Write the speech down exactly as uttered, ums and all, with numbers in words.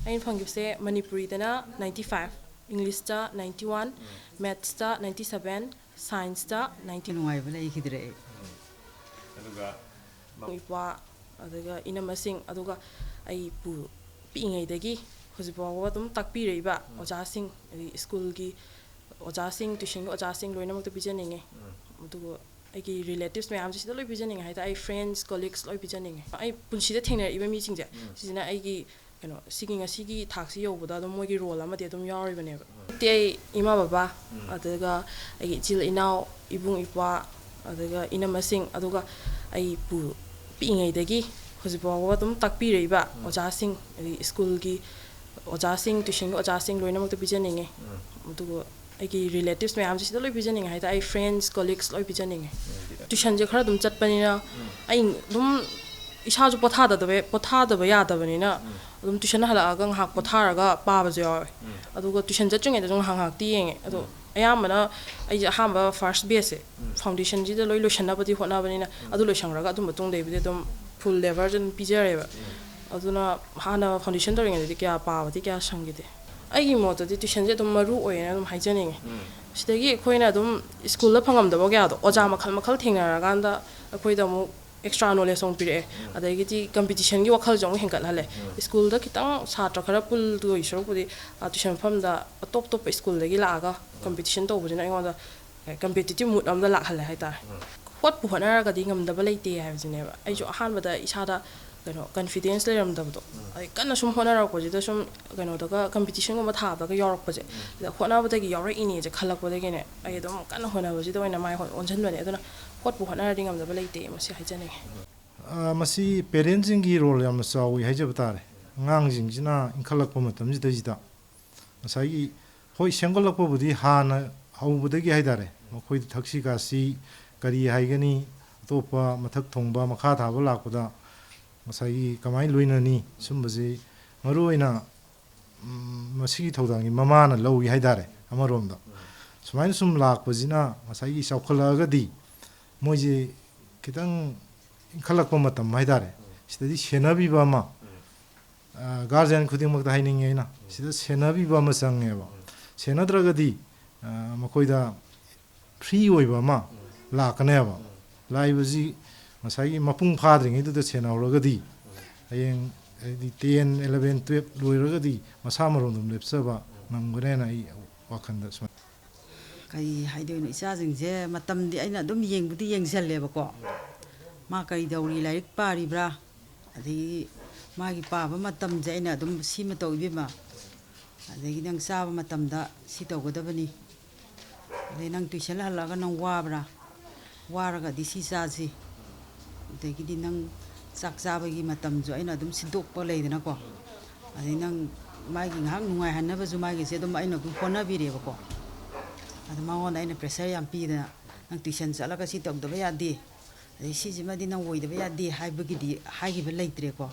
ꯑꯩꯅ ꯐꯪꯈꯤꯕꯁꯦ ꯃꯅꯤꯄꯨꯔꯤꯗꯅ ninety five, ꯏꯪꯂꯤꯁꯇ ninety one, ꯃꯦꯠꯁꯇ ninety seven, ꯁꯥꯏꯟꯁꯇ ninety. ꯅꯨꯡꯉꯥꯏꯕ ꯂꯩꯈꯤꯗ꯭ꯔꯦ ꯑꯩ꯫ ꯑꯗꯨꯒ ꯏꯄ꯭ꯋꯥ, ꯑꯗꯨꯒ ꯏꯅꯝꯃꯁꯤꯡ, ꯑꯗꯨꯒ ꯑꯩ ꯄꯨ ꯄꯤꯛꯏꯉꯩꯗꯒꯤ ꯍꯧꯖꯤꯛ ꯐꯥꯎꯕ ꯑꯗꯨꯝ ꯇꯥꯛꯄꯤꯔꯛꯏꯕ ꯑꯣꯖꯥꯁꯤꯡ, ꯑꯗꯒꯤ ꯁ꯭ꯀꯨꯜꯒꯤ ꯑꯣꯖꯥꯁꯤꯡ, ꯇ꯭ꯋꯤꯁꯟꯒꯤ ꯑꯣꯖꯥꯁꯤꯡ ꯂꯣꯏꯅꯃꯛꯇ ꯄꯤꯖꯅꯤꯡꯉꯤ꯫ ꯑꯗꯨꯒ ꯑꯩꯒꯤ ꯔꯤꯂꯦꯇꯤꯚꯁ ꯃꯌꯥꯝꯁꯦ ꯁꯤꯗ ꯂꯣꯏ ꯄꯤꯖꯅꯤꯡꯉꯦ ꯍꯥꯏꯇꯥꯔꯦ꯫ ꯑꯩ ꯐ꯭ꯔꯦꯟꯁ, ꯀꯣꯂꯤꯛꯁ ꯂꯣꯏ ꯄꯤꯖꯅꯤꯡꯉꯦ꯫ ꯑꯩ ꯄꯨꯟꯁꯤꯗ ꯊꯦꯡꯅꯔꯛꯏꯕ ꯃꯤꯁꯤꯡꯁꯦ ꯁꯤꯁꯤꯅ ꯑꯩꯒꯤ ꯀꯩꯅꯣ, ꯁꯤꯒꯤ ꯉꯁꯤꯒꯤ ꯊꯥꯛꯁꯤ ꯌꯧꯕꯗ ꯑꯗꯨꯝ ꯃꯣꯏꯒꯤ ꯔꯣꯜ ꯑꯃꯗꯤ ꯑꯗꯨꯝ ꯌꯥꯎꯔꯤꯕꯅꯦꯕ꯫ ꯍꯧꯖꯤꯛꯇꯤ ꯑꯩ ꯏꯃꯥ ꯕꯕꯥ, ꯑꯗꯨꯒ ꯑꯩꯒꯤ ꯏꯆꯤꯜ ꯏꯅꯥꯎ, ꯏꯕꯨꯡ ꯏꯄ꯭ꯋꯥ, ꯑꯗꯨꯒ ꯏꯅꯝꯃꯁꯤꯡ, ꯑꯗꯨꯒ ꯑꯩ ꯄꯨ ꯄꯤꯛꯏꯉꯩꯗꯒꯤ ꯍꯧꯖꯤꯛ ꯐꯥꯎꯕ ꯑꯗꯨꯝ ꯇꯥꯛꯄꯤꯔꯛꯏꯕ ꯑꯣꯖꯥꯁꯤꯡ, ꯑꯗꯒꯤ ꯁ꯭ꯀꯨꯜꯒꯤ ꯑꯣꯖꯥꯁꯤꯡ, ꯇ꯭ꯋꯤꯁꯟꯒꯤ ꯑꯣꯖꯥꯁꯤꯡ ꯂꯣꯏꯅꯃꯛꯇ ꯄꯤꯖꯅꯤꯡꯉꯤ꯫ ꯑꯗꯨꯒ ꯑꯩꯒꯤ ꯔꯤꯂꯦꯇꯤꯚꯁ ꯃꯌꯥꯝꯁꯦ ꯁꯤꯗ ꯂꯣꯏ ꯄꯤꯖꯅꯤꯡꯉꯦ ꯍꯥꯏꯇꯥꯔꯦ꯫ ꯑꯩ ꯐ꯭ꯔꯦꯟꯁ, ꯀꯣꯂꯤꯛꯁ ꯂꯣꯏ ꯄꯤꯖꯅꯤꯡꯉꯦ꯫ ꯇ꯭ꯋꯤꯁꯟꯁꯦ ꯈꯔ ꯑꯗꯨꯝ ꯆꯠꯄꯅꯤꯅ ꯑꯩ ꯑꯗꯨꯝ ꯏꯁꯥꯁꯨ ꯄꯣꯊꯥꯗꯕ, ꯄꯣꯊꯥꯗꯕ ꯌꯥꯗꯕꯅꯤꯅ ꯑꯗꯨꯝ ꯇ꯭ꯋꯤꯁꯟ ꯍꯜꯂꯛꯑꯒ ꯉꯥꯏꯍꯥꯛ ꯄꯣꯊꯥꯔꯒ ꯄꯥꯕꯁꯨ ꯌꯥꯎꯋꯦ꯫ ꯑꯗꯨꯒ ꯇ꯭ꯋꯤꯁꯟ ꯆꯠꯇ꯭ꯔꯤꯉꯩꯗꯁꯨ ꯉꯥꯏꯍꯥꯛ ꯉꯥꯏꯍꯥꯛꯇꯤ ꯌꯦꯡꯉꯦ꯫ ꯑꯗꯣ ꯑꯌꯥꯝꯕꯅ ꯑꯩꯁꯦ ꯑꯍꯥꯟꯕ ꯐꯥꯔꯁ ꯕꯦꯁꯁꯦ ꯐꯥꯎꯟꯗꯦꯁꯟꯁꯤꯗ ꯂꯣꯏ ꯂꯣꯏꯁꯟꯅꯕꯗꯤ ꯍꯣꯠꯅꯕꯅꯤꯅ ꯑꯗꯨ ꯂꯣꯏꯁꯟꯈ꯭ꯔꯒ ꯑꯗꯨ ꯃꯇꯨꯡꯗꯩꯕꯨꯗꯤ ꯑꯗꯨꯝ ꯐꯨꯜ ꯂꯦꯕꯔꯁꯦ ꯑꯗꯨꯝ ꯄꯤꯖꯔꯦꯕ꯫ ꯑꯗꯨꯅ ꯍꯥꯟꯅ ꯐꯥꯎꯟꯗꯦꯁꯟ ꯇꯧꯔꯤꯉꯩꯗꯗꯤ ꯀꯌꯥ ꯄꯥꯕꯗꯤ ꯀꯌꯥ ꯁꯪꯈꯤꯗꯦ꯫ ꯑꯩꯒꯤ ꯃꯣꯠꯇꯗꯤ ꯇ꯭ꯋꯤꯁꯟꯁꯦ ꯑꯗꯨꯝ ꯃꯔꯨ ꯑꯣꯏꯌꯦꯅ ꯑꯗꯨꯝ ꯍꯥꯏꯖꯅꯤꯡꯉꯦ꯫ ꯁꯤꯗꯒꯤ ꯑꯩꯈꯣꯏꯅ ꯑꯗꯨꯝ ꯁ꯭ꯀꯨꯜꯗ ꯐꯪꯉꯝꯗꯕ ꯀꯌꯥꯗꯣ ꯑꯣꯖꯥ ꯃꯈꯜ ꯃꯈꯜ ꯊꯦꯡꯅꯔꯀꯥꯟꯗ ꯑꯩꯈꯣꯏꯗ ꯑꯃꯨꯛ ꯑꯦꯛꯁꯇ꯭ꯔꯥ ꯅꯣꯂꯦꯖ ꯑꯃꯨꯛ ꯄꯤꯔꯛꯑꯦ꯫ ꯑꯗꯒꯤꯗꯤ ꯀꯝꯄꯤꯇꯤꯁꯟꯒꯤ ꯋꯥꯈꯜꯁꯨ ꯑꯃꯨꯛ ꯍꯦꯟꯒꯠꯍꯜꯂꯦ꯫ ꯁ꯭ꯀꯨꯜꯗ ꯈꯤꯇꯪ ꯁꯥꯇ꯭ꯔ ꯈꯔ ꯄꯨꯜꯗꯣꯏ ꯁꯔꯨꯛꯄꯨꯗꯤ, ꯑ, ꯇ꯭ꯋꯤꯁꯟ ꯃꯐꯝꯗ ꯑꯇꯣꯞ ꯑꯇꯣꯞꯄ ꯁ꯭ꯀꯨꯜꯗꯒꯤ ꯂꯥꯛꯑꯒ ꯀꯝꯄꯤꯇꯤꯁꯟ ꯇꯧꯕꯁꯤꯅ ꯑꯩꯉꯣꯟꯗ ꯀꯝꯄꯤꯇꯤꯇꯤꯞ ꯃꯨꯠ ꯑꯃꯗ ꯂꯥꯛꯍꯜꯂꯦ ꯍꯥꯏꯇꯥꯔꯦ꯫ ꯍꯣꯠꯄꯨ ꯍꯣꯠꯅꯔꯒꯗꯤ ꯉꯝꯗꯕ ꯂꯩꯇꯦ ꯍꯥꯏꯕꯁꯤꯅꯦꯕ꯫ ꯑꯩꯁꯨ ꯑꯍꯥꯟꯕꯗ ꯏꯁꯥꯗ ꯀꯩꯅꯣ, ꯀꯟꯐꯤꯗꯦꯟꯁ ꯂꯩꯔꯝꯗꯕꯗꯣ, ꯑꯩ ꯀꯟꯅ ꯁꯨꯝ ꯍꯣꯠꯅꯔꯛꯄꯁꯤꯗ ꯁꯨꯝ ꯀꯩꯅꯣꯗꯒ ꯀꯝꯄꯤꯇꯤꯁꯟꯒꯨꯝꯕ ꯊꯥꯕꯗꯒ ꯌꯥꯎꯔꯛꯄꯁꯦ, ꯁꯤꯗ ꯍꯣꯠꯅꯕꯗꯒꯤ ꯌꯥꯎꯔꯛꯏꯅꯦꯁꯦ ꯈꯜꯂꯛꯄꯗꯒꯤꯅꯦ ꯑꯩ ꯑꯗꯨꯝ ꯀꯟꯅ ꯍꯣꯠꯅꯕꯁꯤꯗ ꯑꯣꯏꯅ ꯃꯥꯏ ꯑꯣꯟꯁꯤꯟꯕꯅꯦ꯫ ꯑꯗꯨꯅ ꯍꯣꯠꯄꯨ ꯍꯣꯠꯅꯔꯗꯤ ꯉꯝꯗꯕ ꯂꯩꯇꯦ, ꯃꯁꯤ ꯍꯥꯏꯖꯅꯤꯡꯉꯤ꯫ ꯑ, ꯃꯁꯤ ꯄꯦꯔꯦꯟꯁꯁꯤꯡꯒꯤ ꯔꯣꯜ ꯌꯥꯝꯅ ꯆꯥꯎꯏ ꯍꯥꯏꯖꯕ ꯇꯥꯔꯦ꯫ ꯑꯉꯥꯡꯁꯤꯡꯁꯤꯅ ꯏꯟꯈꯠꯂꯛꯄ ꯃꯇꯝꯁꯤꯗꯩꯁꯤꯗ ꯉꯁꯥꯏꯒꯤ, ꯍꯣꯏ, ꯁꯦꯝꯒꯠꯂꯛꯄꯕꯨꯗꯤ ꯍꯥꯟꯅ ꯍꯧꯕꯗꯒꯤ ꯍꯥꯏꯇꯥꯔꯦ, ꯃꯈꯣꯏꯗ ꯊꯛꯁꯤ ꯈꯥꯁꯤ ꯀꯔꯤ ꯍꯥꯏꯒꯅꯤ, ꯑꯇꯣꯞꯄ ꯃꯊꯛ ꯊꯣꯡꯕ, ꯃꯈꯥ ꯊꯥꯕ ꯂꯥꯛꯄꯗ ꯉꯁꯥꯏꯒꯤ ꯀꯃꯥꯏꯅ ꯂꯣꯏꯅꯅꯤ, ꯁꯨꯝꯕꯁꯤ ꯃꯔꯨꯑꯣꯏꯅ, ꯎꯝ, ꯃꯁꯤꯒꯤ ꯊꯧꯗꯥꯡꯒꯤ ꯃꯃꯥꯅ ꯂꯧꯏ ꯍꯥꯏꯇꯥꯔꯦ꯫ ꯑꯃꯔꯣꯝꯗ ꯁꯨꯃꯥꯏꯅ ꯁꯨꯝ ꯂꯥꯛꯄꯁꯤꯅ ꯉꯁꯥꯏꯒꯤ ꯆꯥꯎꯈꯠꯂꯛꯑꯒꯗꯤ ꯃꯣꯏꯁꯦ ꯈꯤꯇꯪ ꯏꯟꯈꯠꯂꯛꯄ ꯃꯇꯝ ꯍꯥꯏꯇꯥꯔꯦ, ꯁꯤꯗꯗꯤ ꯁꯦꯟꯅꯕꯤꯕ ꯑꯃ, ꯒꯥꯔꯖꯤꯌꯟ ꯈꯨꯗꯤꯡꯃꯛꯇ ꯍꯥꯏꯅꯤꯡꯉꯤ ꯑꯩꯅ, ꯁꯤꯗ ꯁꯦꯟꯅꯕꯤꯕ ꯑꯃ ꯆꯪꯉꯦꯕ꯫ ꯁꯦꯟꯅꯗ꯭ꯔꯒꯗꯤ ꯃꯈꯣꯏꯗ ꯐ꯭ꯔꯤ ꯑꯣꯏꯕ ꯑꯃ ꯂꯥꯛꯀꯅꯦꯕ꯫ ꯂꯥꯛꯏꯕꯁꯤ ꯉꯁꯥꯏꯒꯤ ꯃꯄꯨꯡ ꯐꯥꯗ꯭ꯔꯤꯉꯩꯗꯨꯗ ꯁꯦꯟꯅꯍꯧꯔꯒꯗꯤ ꯍꯌꯦꯡ ꯍꯥꯏꯗꯤ ꯇꯦꯟ, ꯏꯂꯚꯦꯟ, ꯇꯨꯌꯦꯜꯞ ꯂꯣꯏꯔꯒꯗꯤ ꯃꯁꯥ ꯃꯔꯣꯝꯗꯣꯝ ꯂꯦꯞꯆꯕ ꯉꯝꯒꯅꯦꯅ ꯑꯩ ꯋꯥꯈꯜꯗ ꯁꯨꯃꯥꯏꯅ꯫ ꯀꯔꯤ ꯍꯥꯏꯗꯣꯏꯅꯣ, ꯏꯆꯥꯁꯤꯡꯁꯦ ꯃꯇꯝꯗꯤ ꯑꯩꯅ ꯑꯗꯨꯝ ꯌꯦꯡꯕꯨꯗꯤ ꯌꯦꯡꯁꯜꯂꯦꯕꯀꯣ, ꯃꯥ ꯀꯔꯤ ꯇꯧꯔꯤ, ꯂꯥꯏꯔꯤꯛ ꯄꯥꯔꯤꯕ꯭ꯔꯥ, ꯑꯗꯒꯤ ꯃꯥꯒꯤ ꯄꯥꯕ ꯃꯇꯝꯁꯦ ꯑꯩꯅ ꯑꯗꯨꯝ ꯁꯤꯃ ꯇꯧ ꯏꯕꯦꯝꯃ, ꯑꯗꯒꯤ ꯅꯪ ꯆꯥꯕ ꯃꯇꯝꯗ ꯁꯤ ꯇꯧꯒꯗꯕꯅꯤ, ꯑꯗꯩ ꯅꯪ ꯇꯨꯏꯁꯟ ꯍꯜꯂꯛꯑꯒ ꯅꯪ ꯋꯥꯕ꯭ꯔꯥ, ꯋꯥꯔꯒꯗꯤ ꯁꯤ ꯆꯥꯁꯤ, ꯑꯗꯒꯤꯗꯤ ꯅꯪ ꯆꯥꯛ ꯆꯥꯕꯒꯤ ꯃꯇꯝꯁꯨ ꯑꯩꯅ ꯑꯗꯨꯝ ꯁꯤꯟꯗꯣꯛꯄ ꯂꯩꯗꯅꯀꯣ, ꯑꯗꯩ ꯅꯪ ꯃꯥꯒꯤ ꯉꯥꯏꯍꯥꯛ ꯅꯨꯡꯉꯥꯏꯍꯟꯅꯕꯁꯨ ꯃꯥꯒꯤꯁꯦ ꯑꯗꯨꯝ ꯑꯩꯅ ꯑꯗꯨꯝ ꯍꯣꯠꯅꯕꯤꯔꯦꯕꯀꯣ꯫ ꯑꯗꯣ ꯃꯉꯣꯟꯗ ꯑꯩꯅ ꯄ꯭ꯔꯦꯁꯔ ꯌꯥꯝ ꯄꯤꯗꯅ, "ꯅꯪ ꯇꯨꯏꯁꯟ ꯆꯠꯂꯒ ꯁꯤ ꯇꯧꯗꯕ ꯌꯥꯗꯦ, ꯑꯗꯩ ꯁꯤꯁꯤꯃꯗꯤ ꯅꯪ ꯑꯣꯏꯗꯕ ꯌꯥꯗꯦ" ꯍꯥꯏꯕꯒꯤꯗꯤ ꯍꯥꯏꯈꯤꯕ ꯂꯩꯇ꯭ꯔꯦꯀꯣ꯫